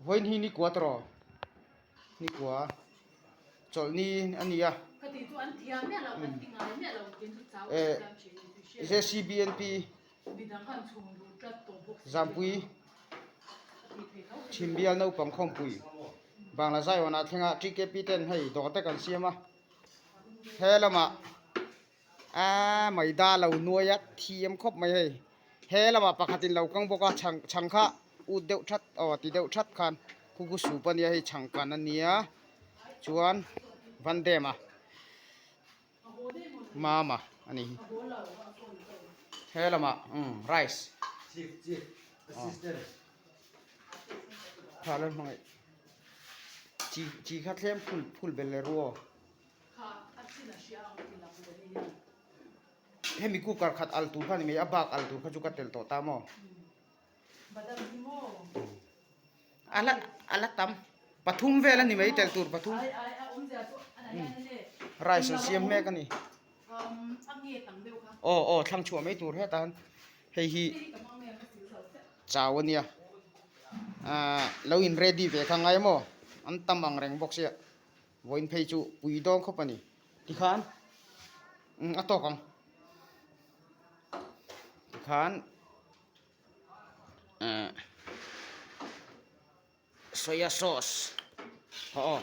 Vawiin hi nikua tawh nikua chawlhni a ni a eh JCBNP Zampui Chhimbial naupang khawmpui Bangla Zion ah thlenga TKP ten hei dawr te kan siam a he lamah Aaa maida lo nuai a thiam khawp mai hei he lamah pakhatin lo kang bawk a chhang chhang kha ut deuh that aw ti deuh that khan khu khu sup a nia hei chhang kan a nia chuan van dam a mama a ni hi he lamah umm rice aw chi chi kha thlem phul phul belh leh ru aw. Hemi cooker khat al tur kha ni mai a bak al tur kha chu ka tel tawh ta maw a la a la tam pathum vel a ni mai tel tur pathum rice an siam mek a ni aw aw thlang chhuah mai tur hetah hian hei hi chau a nia ah lo in ready ve kha ngai maw an tam ang reng bawk sia. Vawiin phei chu pui dawn khawp a ni tikhan umm a tawk ang tikhan ehh soya sauce aw aw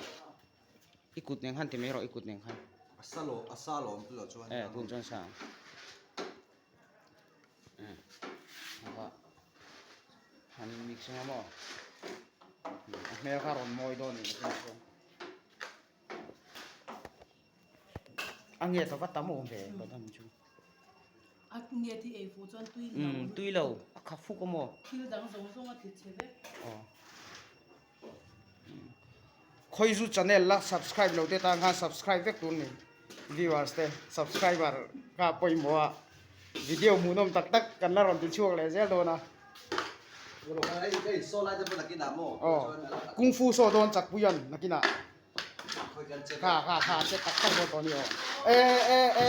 i kut nen khan ti mai rawh i kut nen khan a sa lo a sa lo awm tilo chuan eh tun chuan sa ang eh han in mix ang a maw a hmel kha a rawn mawi dawn nih ka rin chuan a nge ta va tam awm ve badam chu a nge thi ei fuh chuan tui lo umm tui lo a kha fuk a maw thil dang zawng zawng a ti chhe vek aw Khawizu channel la subscribe lo te tan khan subscribe vek tur ni viewers te subscriber kha pawimawh a video hmuhnawm tak tak kan la rawn ti chhuak leh zel dawn a aw kung fu saw dawn chak pui an nakinah kha kha kha che tak tak dawn tawh a ni aw e e e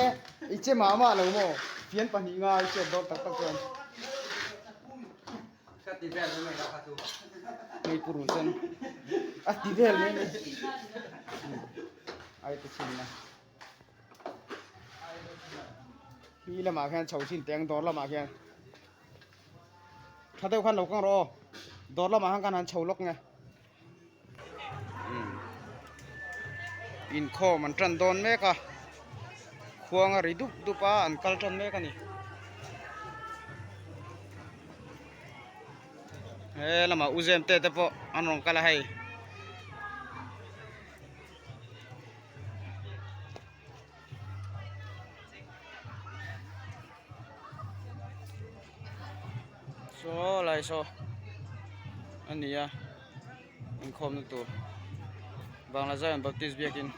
i che mah mah lo maw fian pahnih nga i chet dawn tak tak chuan. Hei purun sen a ti vel mai mai ai te chin na hi lamah khian chho chin teng dawr lamah khian tha deuh khan lo kang rawh aw dawr lamah khan kan han chho lawk nge inkhawm an tan dawn mek a khuang a ri dup dup a an kal tan mek a ni he lamah u zem te te pawh an rawn kal a hei. Saw lai saw a ni a inkhawmna tur Bangla Zion Baptist biakin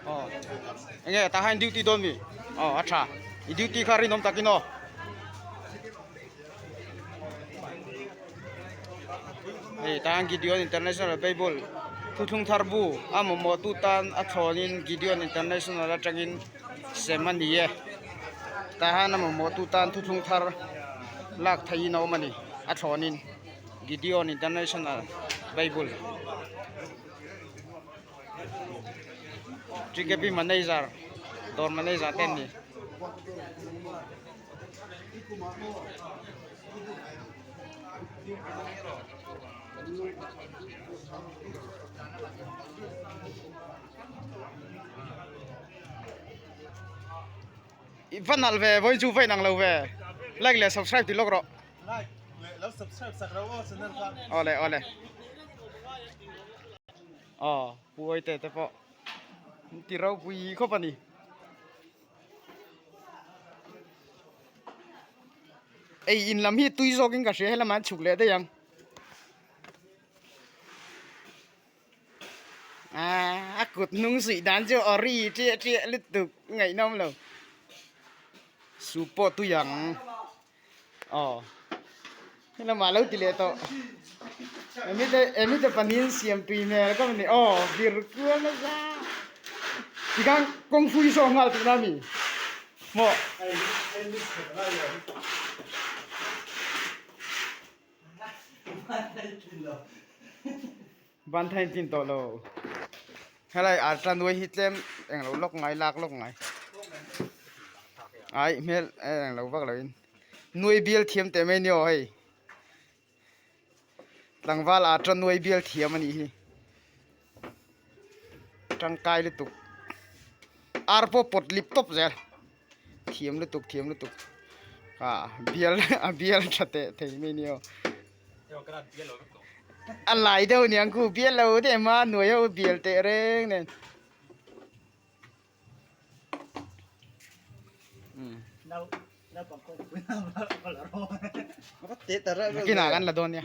aw enge tah hian duty dawn mi aw a tha i duty kha rinawm takin aw. Hei tan Gideon International Bible thuthlung thar bu a mamawh tu tan a thlawnin Gideon International atangin sem a ni e tah hian a mamawh tu tan thuthlung thar lak theihin a awm a ni a thlawnin Gideon International Bible TKP manager dawr manager te an ni. I va nalh ve vawiin chu va inang lo ve like leh subscribe tih lawk rawh like leh lo subscribe sak ro aw channel kha awle awle aw pu awite te pawh ti ropui khawp a ni. Ei in lam hi tui zawkin ka hria helamah an chhuk leh daih ang aaa a kut hnung suih dan chu aw ri ṭiah ṭiah lutuk ngaihnawm lo soup pawh tui ang aw helamah a lo ti leh tawh. Emite emite panin siam tui hmel ka ni aw vir kual nasa tikhan kawng fu hi saw nghal tihna mi maw. Ban thain tlin tawh lo. Helai arta nuai hi tlem englo lawk ngai lak lawk ngai. Ai hmel englo vak loin nuai bial thiam teh mai ni aw hei. Tlangval arta nuai bial thiam a nih hi. Tangkai lutuk. Ar pawh pawt lip tawp zel. Thiam lutuk thiam lutuk. Ah bial a bial tha teh thei mai ni aw. A lai deuh niang khu bial lo te ema nuai ho bial teh reng nen. Nakinah kan la dawn nia.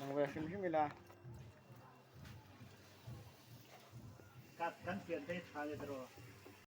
Lang ve hrim hrim ila.